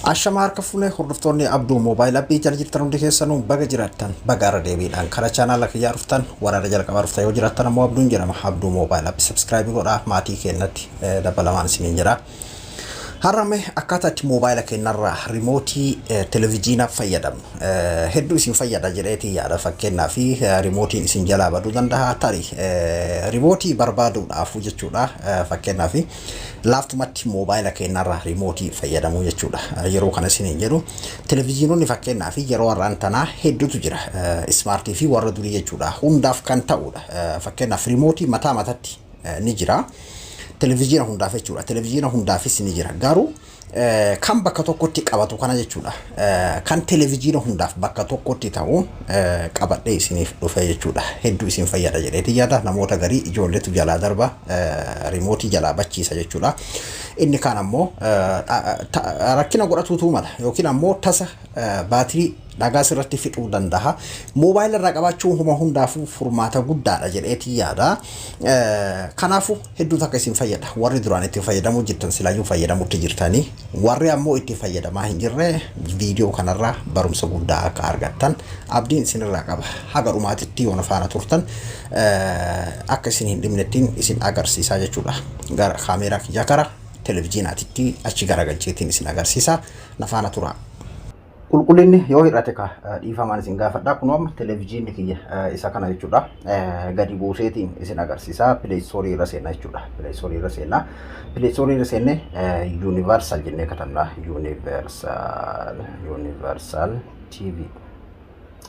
Ashama harka fuunee, hordoftoonni Abduu Mobile App jala jirtan hundi keessanuu, baga jiraattan, baga irra deebiidhaan karaa chaanaala kiyyaa dhuftan. Waraana jalqabaa dhuftan yoo jiraattan ammoo Abduun jedhama. Abduu Mobile App subscribe godhaa, maatii keenyatti dabalamaan isiniin jedha. Har'ame akkaataa itti moobaayila keenyarraa rimootii televijiinaa fayyadamnu hedduu isin fayyada jedheetii yaada. Fakkeenyaa fi rimootiin isin jalaa baduu danda'a, tarii rimootii barbaaduudhaafu jechuudha. Fakkeenyaa fi laaftumatti moobaayila keenyarraa rimootii fayyadamuu jechuudha. Yeroo kana isiniin jedhu, televijiinonni fakkeenyaa fi yeroo har'aan tanaa hedduutu jira. Ismaartii fi warra durii jechuudha. Hundaaf kan ta'udha. Fakkeenyaaf rimootii mataa matatti ni jira. Televijiina hundaaf jechuudha. Televijiina hundaafis ni jira. Garuu kan bakka tokkotti qabatu kana jechuudha. Kan televijiina hundaaf bakka tokkotti ta'u qabadhee isiniif dhufe jechuudha. Hedduu isin fayyada jedheeti yaada. Namoota garii ijoolletu jalaa darba, rimootii jalaa bachiisa jechuudha. Inni kaan ammoo rakkina godhatuutu mala yookiin ammoo tasa baatirii dhagaa sirratti fixuu danda'a. Moobaayila irraa qabaachuun huma hundaafuu furmaata guddaadha jedheetii yaada. Kanaafuu hedduu takka isin fayyada. Warri duraan itti fayyadamuu jirtan silaayyuu fayyadamutti jirtanii. Warri ammoo itti fayyadamaa hin jirre viidiyoo kanarraa barumsa guddaa akka argattan abdiin isinirraa qaba. Haga dhumaatitti yoo na faana turtan akka isin hin dhibnettiin isin agarsiisaa jechuudha. Gara kaameeraa kiyyaa kara televijiinaatitti achi garagalcheetiin isin agarsiisa. Na faana turaa. Qulqullinni yoo hir'ate ka dhiifamaan isin gaafadha. Kun amma televijiinni kiyya isa kana jechuudha. Gadi buuseetiin isin agarsiisa. Play Store irra seenna jechuudha. Play Store irra seenna. Play Store irra seenne Universal jennee katabna. Universal, Universal TV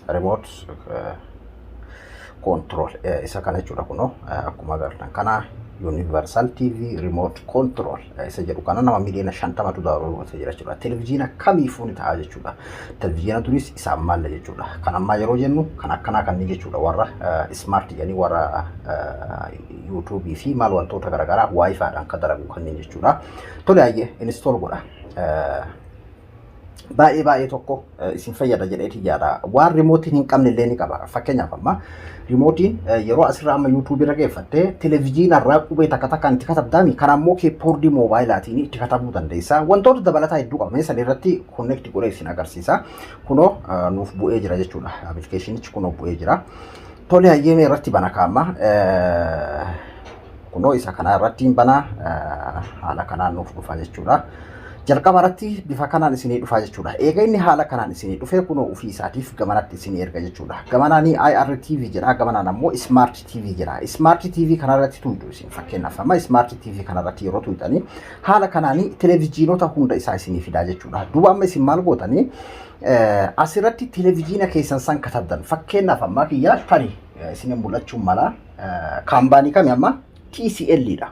remote control isa kana jechuudha. Kunoo akkuma agartan kana Universal TV remote control isa jedhu kana nama miliyoona 50tu download godhatee jira jechuudha. Televijiina kamiifuu ni ta'a jechuudha. Televijiina duris isa ammaallee jechuudha. Kan ammaa yeroo jennu kan akkanaa kanneen jechuudha, warra smart jedhanii, warra yuutuubii fi maal wantoota garaagaraa WiFiidhaan kan dalagu kanneen jechuudha. Tole, hayyee, install godha. Baay'ee baay'ee tokko isin fayyada jedheeti yaada. Waan rimootiin hin qabne illee ni qaba. Fakkeenyaaf amma rimootiin yeroo asirraa amma yuutuubii irra geeffattee televijiina irraa qubee takka takkaan itti katabdaami. Kana ammoo keeppoordii moobaayilaatiin itti katabuu dandeessa. Wantoota dabalataa hedduu qaba. San irratti connect godhee isin agarsiisa. Kunoo nuuf bu'ee jira jechuudha. Appilikeeshinichi kunoo bu'ee jira. Tole, hayyeemee irratti bana kaa'ama. Kunoo isa kana irratti bana, haala kanaan nuuf dhufa jechuudha. Jalqaba irratti bifa kanaan isinii dhufa jechuudha. Eega inni haala kanaan isinii dhufe, kunoo ofii isaatiif gamanatti isinii erga jechuudha. Gamanaanii IRTV jedha. Gamanaan ammoo Smart TV jedha. Smart TV kanarratti tuqxu isin. Fakkeenyaaf amma Smart TV kanarratti yeroo tuqxanii, haala kanaanii televijiinota hunda isaa isinii fidaa jechuudha. Duuba amma isin maal gootanii? Asirratti televijiina keessan san katabdan. Fakkeenyaaf amma kiyya tarii isin mul'achuun mala. Kaampaanii kami amma? TCL dha.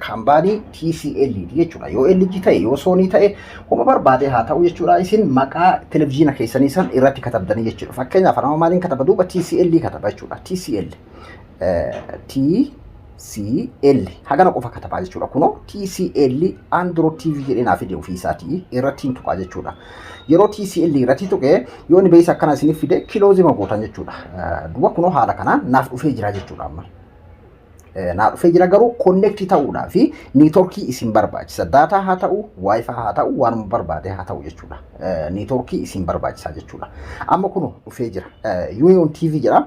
Kaampaanii TCL jechuudha. Yoo LG ta'e, yoo Sony ta'e, homa barbaade haa ta'u jechuudha. Isin maqaa televijiina keessanii san irratti katabdanii jechuudha. Fakkeenyaaf nama maaliin kataba duuba? TCL kataba jechuudha. TCL. TCL hagana qofa katabaa jechuudha. Kunoo TCL Android TV jedhee naa fide, ofii isaatii irratti hin tuqaa jechuudha. Yeroo TCL irratti tuqee, yoo inni beeksisa akkana isiniif fide, close gootan jechuudha. Duuba kunoo haala kanaan naaf dhufee jira jechuudha amma. Naa dhufee jira, garuu connect ta'uudhaa fi niitoorkii isin barbaachisa. Daataa haa ta'u, WiFi haa ta'u, waanuma barbaade haa ta'u jechuudha. Niitoorkii isin barbaachisa jechuudha. Amma kunoo dhufee jira. Union TV jedha.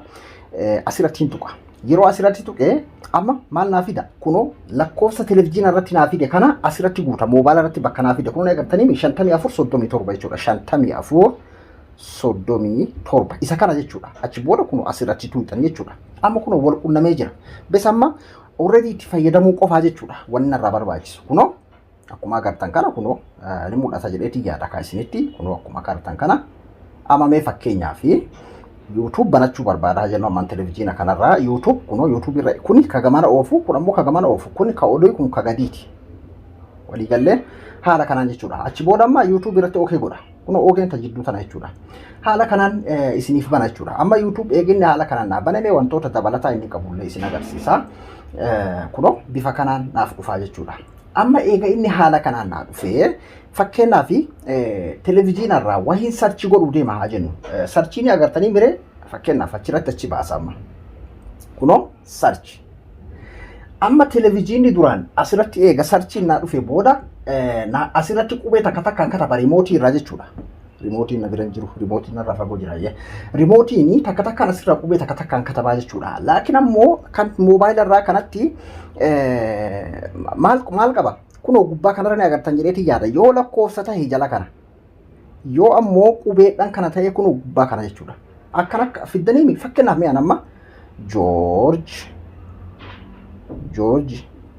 Asirratti hin tuqa. Yeroo asirratti tuqee, amma maal naa fida? Kunoo lakkoofsa televijiina irratti naa fide kana asirratti guuta. Moobaayila irratti bakka naa fide. Kunoo agartanii, 54 37 jechuudha. 54 37 isa kana jechuudha. Achi booda kunoo asirratti tuuxan jechuudha. Amma kunoo wal qunnamee jira. Bes, amma already itti fayyadamuu qofaa jechuudha. Wanni irraa barbaachisu. Kunoo akkuma agartan kana, kunoo ni mul'ata jedheeti yaada kan isinitti. Kunoo akkuma agartan kana, amma mee fakkeenyaa fi YouTube banachuu barbaadaa jennu ammaan televijiina kanarraa YouTube, kunoo YouTube irra kuni ka gamana oofu, kun ammoo ka gamana oofu, kuni ka olii, kun ka gadiiti. Waliigallee haala kanaan jechuudha. Achi booda amma YouTube irratti okay godha. Kunoo okeen ta jidduu tana jechuudha. Haala kanaan isiniif bana jechuudha. Amma YouTube eeginni haala kanaan naa baname, wantoota dabalataa inni qabullee isin agarsiisa. Kunoo bifa kanaan naaf dhufaa jechuudha. Amma eega inni haala kanaan naa dhufee, fakkeenyaaf televijiinarraa wahiin search godhuu deema haa jennu. Sarchii ni agartanii miree? Fakkeenyaaf achirratti achi baasa amma. Kunoo search. Amma televijiinni duraan asirratti eega sarchiin naa dhufe booda Asirratti qubee takka takkaan kataba remote irraa jechuudha. Remote-iin na bira hin jiru, remote-iin narraa fagoo jira. Remote-iin takka takkaan asirraa qubee takka takkaan katabaa jechuudha. Laakiin ammoo kan moobaayila irraa kanatti maal maal qaba? Kunoo gubbaa kanarra ni agartan jedheetii yaada. Yoo lakkoofsa ta'e jala kana. Yoo ammoo qubeedhaan kana ta'e kunoo gubbaa kana jechuudha. Akkana akka fiddanii, fakkeenyaaf mi'aan amma George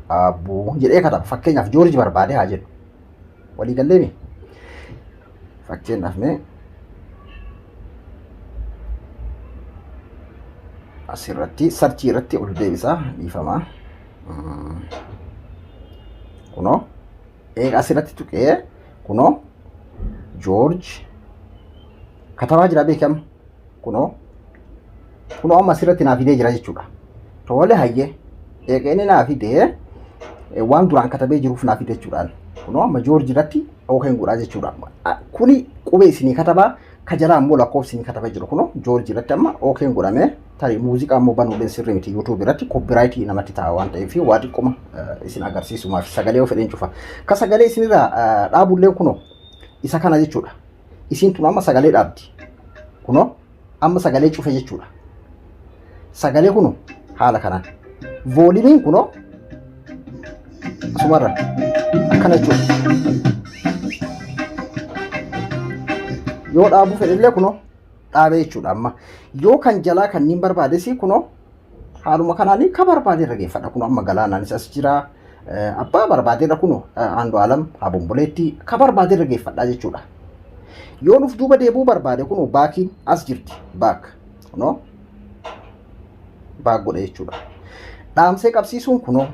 Abbuu jedhee kataba. Fakkeenyaaf George barbaade haa jedhu. Walii galleemi? Fakkeenyaaf mee asirratti search irratti ol deebisaa, dhiifamaa. Kunoo eega asirratti tuqee kunoo George katabaa jira beekama. Kunoo amma asirratti naa fidee jira jechuudha. Tole, hayyee, eega inni naa fidee waan duraan katabee jiruuf naa fide jechuudhaan. Kunoo amma George irratti okay godhaa jechuudha. Kuni qubee isinii katabaa, ka jalaa immoo lakkoofsi isinii katabee jiru. Kunoo George irratti amma okay godhamee. Tarii muuziqaa immoo banuudhaan sirrii miti, YouTube irratti copyright namatti ta'a waan ta'eef waa xiqquma isin agarsiisumaaf sagalee yoo fedheen cufa. Ka sagalee isinirraa dhaabullee kunoo isa kana jechuudha. Isiin tun amma sagalee dhaabdi. Kunoo amma sagalee cufe jechuudha. Sagalee kunoo haala kanaan. Volume-iin kunoo asumarra akkana jechuudha. Yoo dhaabuu fedhellee kunoo dhaabee jechuudha amma. Yoo kan jalaa kanneen barbaades kunoo haaluma kanaan ka barbaade irra geeffadha. Kunoo amma galaanaanis as jira. Abbaa barbaade irra kunoo Andu'aalam Habomboleetti ka barbaade irra geeffadha jechuudha. Yoo nuuf duuba deebi'uu barbaade kunoo back-iin as jirti. Back kunoo back godhe jechuudha. Dhaamsee qabsiisuun kunoo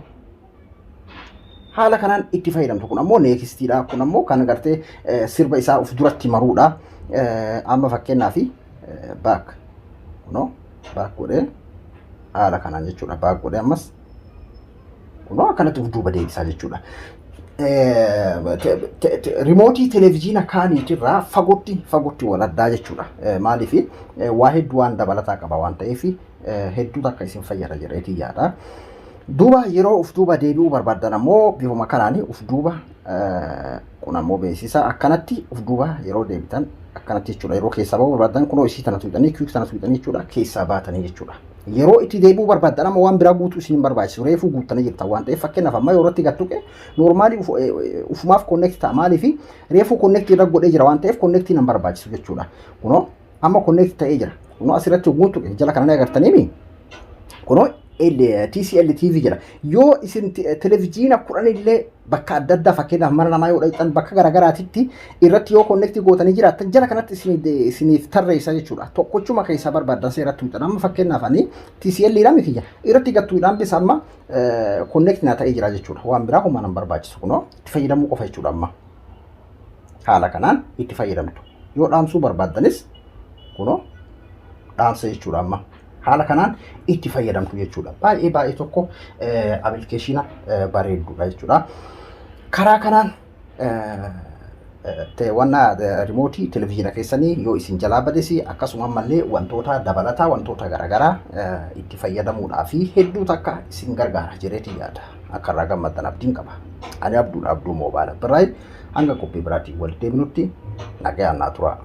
haala kanaan itti fayyadamtu. Kun ammoo next-iidha. Kun ammoo kan gartee sirba isaa of duratti maruudha. Amma fakkeenyaaf back kunoo back godhee haala kanaan jechuudha. Back godhee ammas kunoo akkanatti of duuba deebisaa jechuudha. Remote televezyiina kaaniitirraa fagootti fagootti wal addaa jechuudha. Maaliif, waa hedduu waan dabalataa qaba waan ta'eef hedduu takka isin fayyada jedheetii yaada. Duuba yeroo uf duuba deebi'uu barbaaddan ammoo bifuma kanaan uf duuba, kun ammoo beeksisa, akkanatti uf duuba yeroo deebitan akkanatti jechuudha. Yeroo keessaa bahuu barbaaddan kunoo isii tana tuqxanii, quick tana tuqxanii jechuudha, keessaa baatanii jechuudha. Yeroo itti deebi'uu barbaaddan amma waan biraa guutuu isin hin barbaachisu, reefuu guuttanii jirtan waan ta'eef. Fakkeenyaaf amma yeroo itti gad tuqe normal ufumaaf connect ta'a. Maaliif, reefuu connect irra godhee jira waan ta'eef connect nan barbaachisu jechuudha. Kunoo amma connect ta'ee jira. Kunoo asirratti guutuu jala kana ni agartaniimi. Kunoo TCL TV jedha. Yoo isin televezyiina 10 illee bakka adda addaa, fakkeenyaaf mana namaa yoo dhaqxan, bakka garaagaraatitti irratti yoo connect gootanii jiraattan jala kanatti isiniif tarreessa jechuudha. Tokkochuma keessaa barbaaddan seeratti tuuxan. Amma fakkeenyaaf ani TCL dhaan kiyya irratti gattuudhaan bisa amma connect naa ta'ee jira jechuudha. Waan biraa homaa nan barbaachisu, kunoo itti fayyadamuu qofa jechuudha amma. Haala kanaan itti fayyadamtu. Yoo dhaamsuu barbaaddanis kunoo dhaamsa jechuudha amma. Haala kanaan itti fayyadamtu jechuudha. Baay'ee baay'ee tokko application bareedduudha jechuudha. Karaa kanaan wanna remote televezyiina keessanii yoo isin jalaa bades, akkasuma ammallee wantoota dabalataa, wantoota garaagaraa itti fayyadamuudhaa fi hedduu takka isin gargaara jedheetii yaada. Akka irraa gammaddan abdiin qaba. Ani Abduudha, Abduu Mobile Birraay. Hanga qophii biraatiin walitti deebinutti nagayaan naa tura.